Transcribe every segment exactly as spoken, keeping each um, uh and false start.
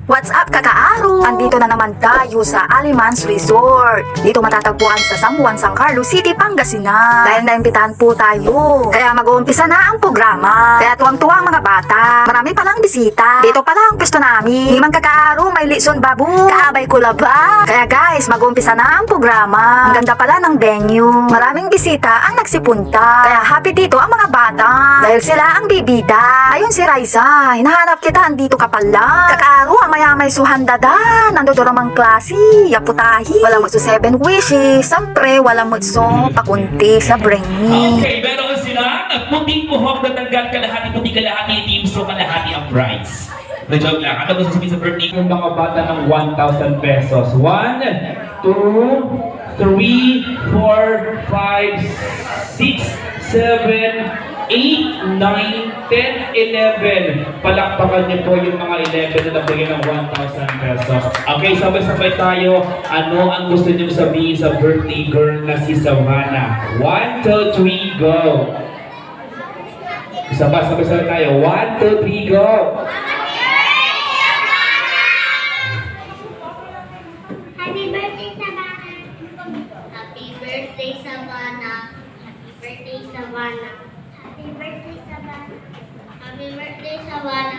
What's up, kakaaro? Andito na naman tayo sa Alimans Resort. Dito matatagpuan sa San Juan, San Carlos City, Pangasinan. Dahil naimbitahan po tayo. Kaya mag-uumpisa na ang programa. Kaya tuwang-tuwa ang mga bata. Marami palang bisita. Dito pala ang pwesto namin. Niman kakaaro, may litson baboy. Kaabay ko labat. Kaya guys, mag-uumpisa na ang programa. Ang ganda pala ng venue. Maraming bisita ang nagsipunta. Kaya happy dito ang mga bata. Dahil sila ang bibida. Ayun si Raisa. Hinahanap kita, andito ka pala. Kakaaro, amayamay so handa da. Nando doramang klase. Ya putahe. Wala met so seven wishes. Sampre, wala met so pakunti sa bring me. Okay, meron sila. Puting buhok na tanggal, kalahati puti, kalahati itim, so kalahati ang prize. Na-joke lang. Ano gusto sabihin sa birthday? Yung mga bata ng one thousand pesos. One, two, three, four, five, six, seven, eight, nine, ten, eleven. Palakpakan niyo po yung mga eleven na nagbigay ng one thousand pesos. Okay, sabay-sabay tayo. Ano ang gusto niyo sabihin sa birthday girl na si Savannah? One, two, three, go! Isa pa, sabay-sabay tayo. One, two, three, go! Happy birthday, Savannah! Happy birthday, Savannah! Happy birthday, Savannah! Happy birthday, Savannah! Happy birthday, Savannah!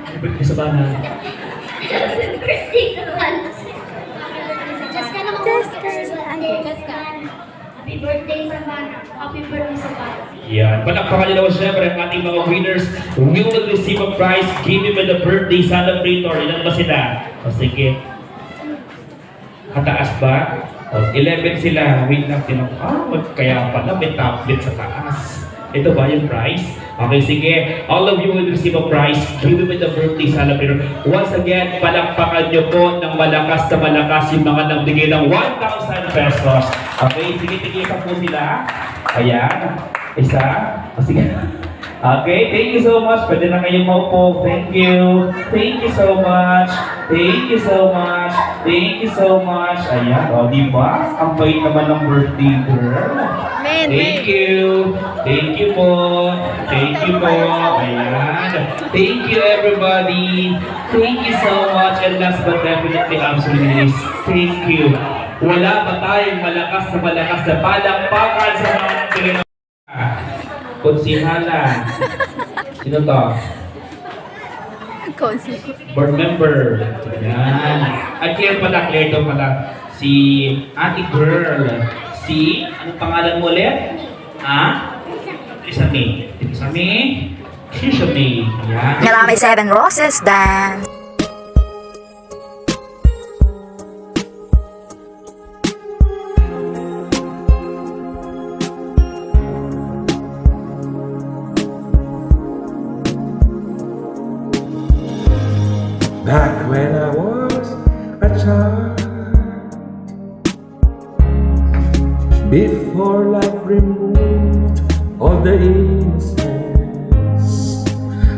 Happy birthday, Savannah! Happy birthday, Savannah! Jessica naman po. Jessica. Happy birthday, Savannah. Happy birthday, Savannah. Yan. Palakpakan niyo naman, syempre, ang ating mga winners. We will receive a prize given by the birthday celebrator. Ilan ba sila? O, sige. Kataas ba? O, eleven sila. Wait lang, tinan ko. Ah, mag-, kaya pala may tablet sa taas. Ito ba yung prize? Okay, sige. All of you will receive a prize given by the birthday celebrator. Once again, palakpakan niyo po ng malakas na malakas yung mga nagbigay ng one thousand pesos. Okay, sige, tigil pa po sila. Ayan. Isa. O, sige. Okay, thank you so much. Pwede na kayong maupo. Thank you. Thank you so much. Thank you so much. Thank you so much. Ayan, o, di ba? Ang bait naman ng birthday girl. Amen, amen. Thank you. Thank you po. Thank you po. Ayan. Thank you, everybody. Thank you so much. And last but definitely, absolutely, thank you. Wala ba tayong malakas na malakas na palakpakan sa mga nagbigay ng Konsihala. Sino to? Konsi- Board member. Yan. Ay, clear pala, clear to pala. Si Ate Girl. Si, anong pangalan mo ulit? Ha? Trisame. Trisame. Trisame. Yan. Maraming seven roses dance. Back when I was a child, before life removed all the innocence,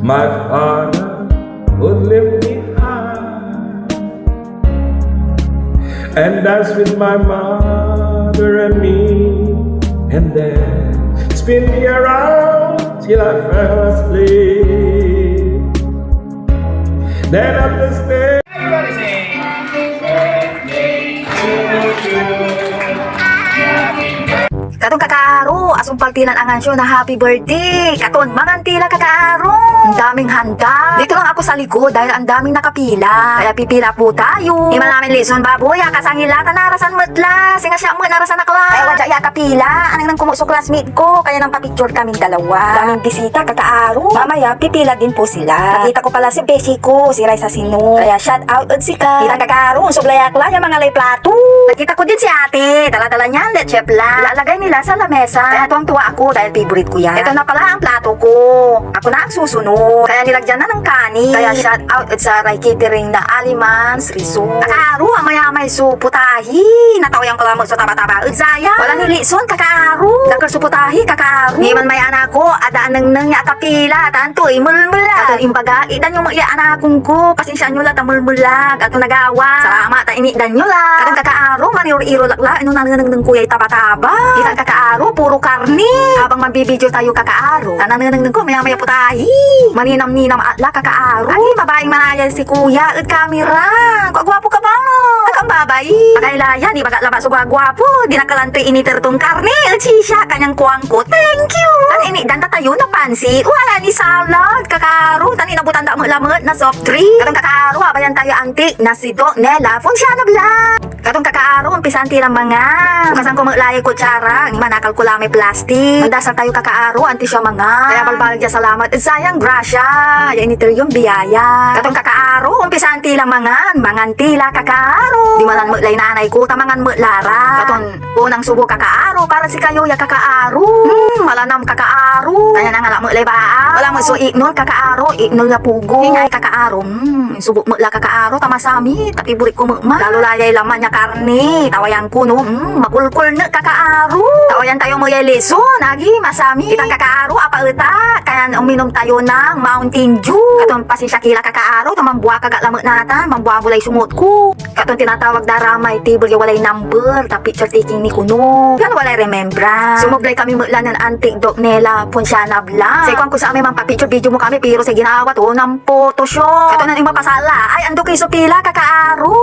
my father would lift me high and dance with my mother and me, and then spin me around till I fell asleep. Then I'm the Everybody sing, "Happy birthday to you." Katon kakaaro, asumpal ti lan angansyo na happy birthday. Katon mangan ti la, kakaaro. Ang daming handa. Dito lang ako sa likod dahil ang daming nakapila. Kaya pipila po tayo. Iman namin litson baboy, akasangila, ta narasan met la. Singa siya met narasan ak la. Ay, wadya ya akapila. Anengneng ko met so classmate ko. Kaya nangpa-picture kaming dalawa. Daming bisita, kakaaro. Mamaya, pipila din po sila. Nakita ko pala si beshi ko, si Raisa Sino. Kaya shout out ed sika. Kita, kakaaro, onsoblay ak la ya mangalay plato. Nakita ko din si ate, dala-dala niyan, leche flan. Ilalagay nila sa lamesa. Kaya tuwang-tuwa ako dahil favorite ko yan. Ito na pala ang plato ko. Ako Kuna ang susunod. Kaya nilagyan na ng kanin. Kaya shout out ed saray catering na Alimans Resort. Kakaaro, amayamay so putahe. Natawayan ko lamet so taba-taba ed saya. Wala ni lison, kakaaro. Dakel so putahe, kakaaro. Niman may anak ko, ada anengneng ya akapila. Tanto, imelmelag. Aton imbaga, idan yo met ya anakong ko. Pasensiaan yo la ta melmelag. Aton nagawa. Salamat ta initdan yo la. Katon kakaaro, maniror-irol ak la. Ino nanenengneng ko yay taba-taba. Itan kakaaro, puro karne. Habang manbibideo tayo kakaaro. Ta nanenengneng ko, maya-maya putahe. Maninam-ninam ak la kakaaro. Ay, babaeng manaya si kuya ed kamera. Gwapo ka ba? Agam babae. Akay la yan, ibaga labat so gwapo. Dinakalan toy initer ton karne ed sisya. Kanyan kuan ko, "Thank you." Tan initdan ta tayo na pansit. Wala ni salad, kakaaro. Tan inabutan da met lamet na soft drink. Katon kakaaro, abayan tayo antik na si Doc Nela Fonciana Vlog. Katon kakaaro, umpisan ti la mangan. Bukasan ko met la yay kutsara, ni manakal ko la may plastik. Mandasal tayo kakaaro, antis ya mangan. Kaya balbaleg ya salamat ed sayang grasya ya initer yon biyaya. Katon kakaaro, umpisan ti la mangan, mangan ti la kakaaro. Dimalan met lay nanay ko, ta mangan met la ra. Katon unang subo kakaaro, para sikayo ya kakaaro. Hmm, malanam kakaaro. Kaya nangalak met lay baa. Wala met so iknol kakaaro, iknol ya pugo. Ingay kakaaro, hmm. Subok met la kakaaro, ta masamit, ta piborit ko met man. Lalo la yay laman ya karne, tawayan ko, no? Mm, makulkul ne kakaaro. Tawayan tayo mo yay lison, agi, masamit. Itan kakaaro, apaetak, kayan uminom tayo ng Mountain Dew. Katon pasensia ki la kakaaro, ta mambuakag ak lamet natan, mambuabolay sumot ko. Katon tinatawag da ra may table ya walay number, ta picture taking ni kuno. Yan walay remembrance. Sumoblay kami met la nen Auntie Doc Nela Ponciana Vlog. Say kuan ko sa amin, "Mampapicture video mo kami," pero say ginawa to, Photoshop. Katon nen imapasal la, ay, ando kay so pila, kakaaro.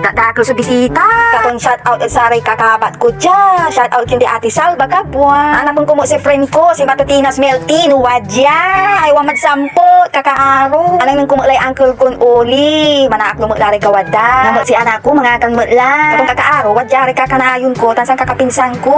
Dadakel so bisita. Katon shout out ed saray kakabat ko dia. Shout out kindi Ate Salva Gabuan. Anapon ko mo si friend ko, si Matutinas Meltino, wadia. Ay, wamad sampot, kakaaro. Anengneng ko met lay uncle kon Oli. Manaaklo met la ray gawad da. Namet si anak ko, mangakan met la. Katon kakaaro, wadia ray kakanayon ko, tan san kakapinsan ko.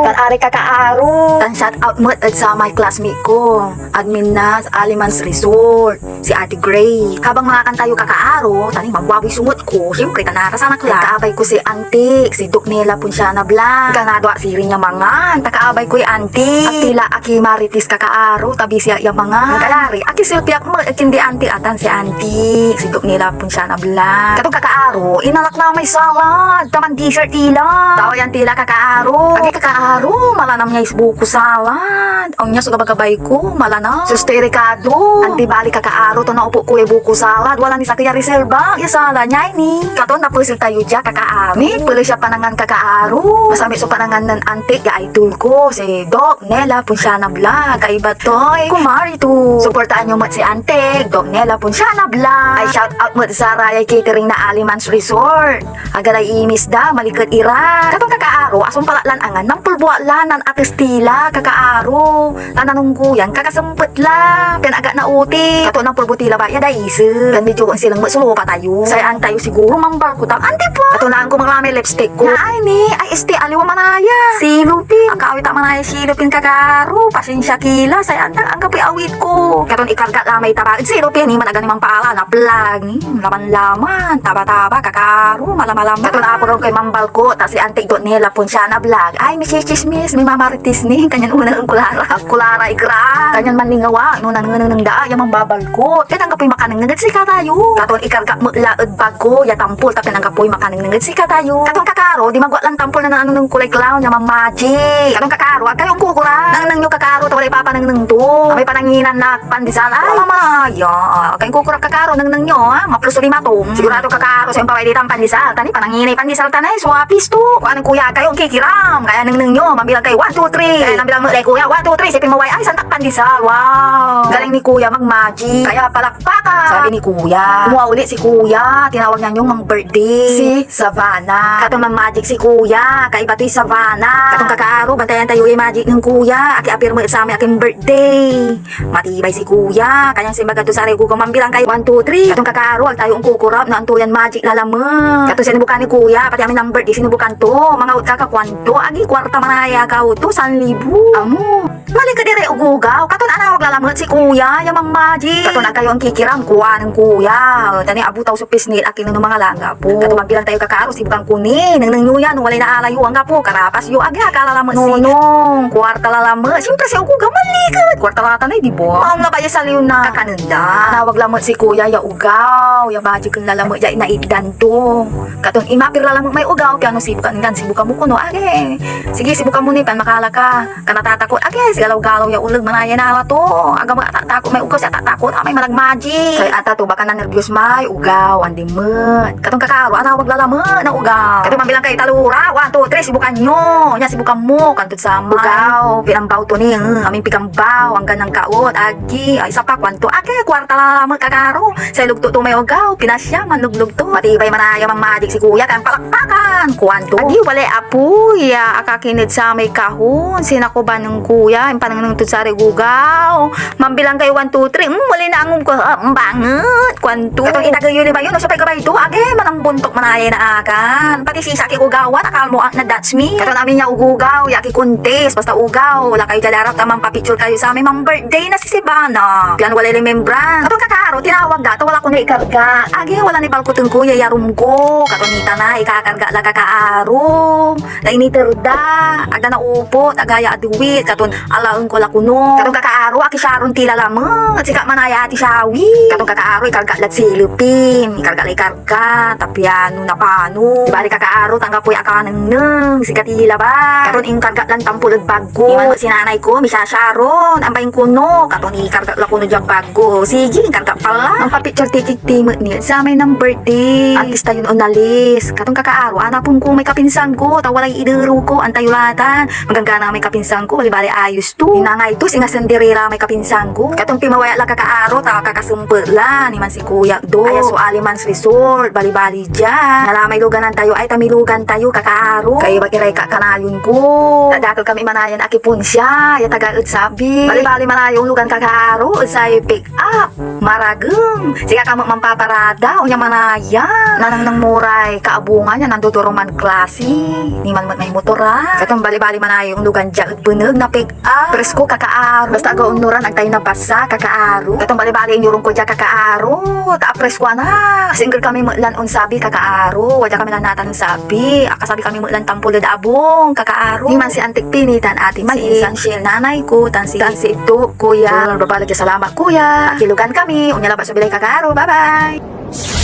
Tan aray kakaaro. Tan shout out met ed samay classmate ko. Admin na Alimans Resort, si Ate Gray. Habang mangakan tayo kakaaro, tan mambuaboy sumot ko, siyempre, ta narasan ak la. Kaabay ko si Antik, si Doc Nela Ponciana Vlog. Ganado ak sirin ya mangan, ta kaabay koy Antik. Ag ti la aki marites kakaaro, ta bisi ak ya mangan. Kalari, aki selfie ak met, ed kindi Antik atan si Antik, si Doc Nela Ponciana Vlog. Katon kakaaro, inalak la may salad, ta man-dessert ti la. Tawayan ti la kakaaro. Agi kakaaro, malanam ya buko salad. Onya so gabagabay ko, malanam. Sus, delikado. Anti bali kakaaro to, naupo ko ya buko salad. Wala ni sakey ya reserba ya salad, nia ni. Katon napesel tayo dia, kakaaro. Ni, pele siya panangan, kakaaro. Masamit so panangan nen Antik ya idol ko, si Doc Nela Ponciana Vlog. Kaiba toy kumari to. Suportaan yo met si Antik, Doc Nela Ponciana Vlog. Ay, shout out met sarayay catering na Alimans Resort. Agaray imis da, maliket ira. Katon kakaaro, asumpal ak lan angan, nampulbo ak la nan ates ti la, kakaaro. Tan nanungkuyan, kakasempet la, pian ag ak naoti. Katon nampulbo ti labat ya daiset. Pian medyo onsilang met so lupa tayo. Say an tayo siguro, mambalkot ak. Anti pa. Katon naan ko met la may lipstick ko. Naay ni, ay, este, aliwa manaya. Silopin. Akawit ak manaya silopin, kakaaro. Pasensia ki la, say an ta, anggapoy awit ko. Katon ikarga la may taba ed silopin, ni man agani mampala, naplag. Hmm, laman-laman, taba-taba, kakaaro, malamalaman. Katon aporon koy mambalkot, ta si Antik Doc Nela Ponciana Vlog. Ay, misisismis, may mamarites ni, kanyan unaan ko la ra. Ag ko la ra igra. Kanyan manlingawa, no nanengneng da, ya mambabalkot. Kanyan anggapoy makanengneng ed sikatayo. Katon ikarga met la ed bag ko, ya tampol, ta pian anggapoy makanengneng ed sikatayo. Katon kakaaro, dimagwak lan tampol na nanengneng ko lay clown, ya mamagic. Katon kakaaro, ag kayo onkukura. Nanengneng yo kakaaro, ta walay papanengneng to. Amay pananginan na pandesal. Ay, mamaya. Ag kayo onkukura kakaaro, nengneng yo, ha? Maplos so lima to. Sigurado kakaaro, so impaway ditan pandesal. Tan ni, pananginay pandesal tan ay, so apis to. Kuanen kuya, ag kayo onkikiram. Kaya nengneng yo, mambilang kayo, one, two, three. Kaya nambilang met lay kuya, one, two, three, si pinmaway, ay, santak pandesal. Wow! Galing ni kuya magmagic. Kaya palakpakan. Sabi ni kuya. Kumuha ulit si kuya. Tinawag niya yung mang birthday. Si Savannah. Katon mammagic si kuya, kaiba toy Savannah. Katon kakaaro, bantayan tayo yay magic nen kuya. Aki apirma et samay akin birthday. Matibay si kuya. Kanyan simbaga to saray gugaw, mambilang kayo, one, two, three. Katon kakaaro, ag tayo onkukurap no anto yan magic lalamet. Katon sinubukan ni kuya, pati amin ang birthday, sinubukan to. Mangawet ka, kakuan to, agi, kuarta manaya ka to, san libo. Amo. Maliket iray ugugaw. Katon anawag la lamet si Kuya ya mammagic. Katon ag kayo angkikiram, kuanen Kuya. Tani abutaw so pisnit, akin no mangalangap. Katon mambilang tayo kakaaro, sibukan ko ni. Nengneng yo yan, walay naala yo, anggapo, karapas yo, agi akala lamet si Nonong. Kuarta la lamet. Siyempre si ugugaw, maliket. Kuarta la tanay, di ba? Maong labay ya saliw na kakanen da. Anawag lamet si Kuya ya ugaw, ya magic la lamet ya inaitdan to. Katon imapir la lamet may ugaw, piano sibukan, ingan sibukan mo kuno, agi. Sige, sibukan mo ni, pian makala ka. Ka natatakot, agi, sigalaw-galaw ya oleg, manaya na ala to. Aga mo atatakot may ugaw, si atatakot, amay managmagic. Say ata to, baka nanerbios may ugaw, andi met. Katon kakaaro, anawag la lamet na ugaw. Katon mambilang kay talura, one, two, three, sibukan yo. Nia, sibukan mo, kantod samay ugaw, pinambaw to ni, hmm, amin pikambaw, anggan nangkaot, agi, ay, isa pa, kuanto, agi, kuarta la lamet, kakaaro. Say lugto to may ugaw, pinasya, manluglug to. Matibay manaya mammagic si Kuya, tan palakpakan, kuanto. Agi, walay apoy ya akakin ed samay kahon, sinakuban nen Kuya, impanengneng tod saray ugugaw. Mambilang kayo, one, two, three, hmm, walay naangom ko, ah, banget, kuanto. Katon itagey yo ni bayo, no, siopay gabay to, agi, manambuntok manaya na akan. Pati si Saki ugawan, akalmo ak na that's me. Katon amin ya ugugaw, ya akikontis, basta ugaw, wala kayo dia arap ta manpapicture kayo samay mam-birthday na si Sibana. Pian walay remembrance. Katon kakaaro, tinawag da, ta wala ko na ikarga. Agi, wala ni balkuten ko, ya yarum ko. Katon ita na, ikakarga la kakaaro. Ta initer da, agda naupot, agaya aduwit, katon alaen ko la kuno. Katon kakaaro, akisyaron ti la lamet. Sika manaya Ati Shawi. Katon kakaaro, ikarga lad silipin. Ikarga la ikarga, ta piano na pano. Di bali kakaaro, anggapoy akanengneng, sika ti labat. Katon inkarga lan tampol ed bag ko. Iman si nanay ko, misasyaron, ambaing kuno. Katon ikarga la kuno diad bag ko. Sige, inkarga pa la. Manpapicture tikik ti met ni, samay nam birthday. Artista yon onalis. Katon kakaaro, anapon ko may kapinsan ko, ta walay idero ko, antayo latan. Maganggana may kapinsan ko, bali-bali ayos to. Inangay to, singa Cinderella may kapinsan ko. Katon pimawaya la kakaaro, ta kakasempet la, niman si Kuya Do. Aya so Alimans Resort, bali-bali dia. Nalamay luganan tayo, ay ta milugan tayo, kakaaro. Kayo ba iray kakanayon ko? Ta dakel kami manayan akiponsia, ya taga ed sabi. Bali-bali manayo lugan kakaaro, ed say pick up. Maragem. Sika ka met manpaparada, onya manaya. Nanengneng mo ray kaabungan ya nandodoroman klase. Niman met may motor, a. Katon bali-bali manayo lugan dia ed beneg na pick Ah, presko, kakaaro. Basta aga onuran, ag tayo nabasa, kakaaro. Katong bali-bali inyorong ko dia, kakaaro. Ta apresko, anak. Single kami met lan onsabi, kakaaro. Wadia kami lan natan onsabi. Akasabi kami met lan tampol ed abung, kakaaro. Niman si Antik Pini tan Ate Mali, si Insan Shil, nanay ko, tan si, tan si Ito, kuya. Babaleg ya salamat, kuya. Akilogan kami. Onya labat so bilay, kakaaro. Bye-bye.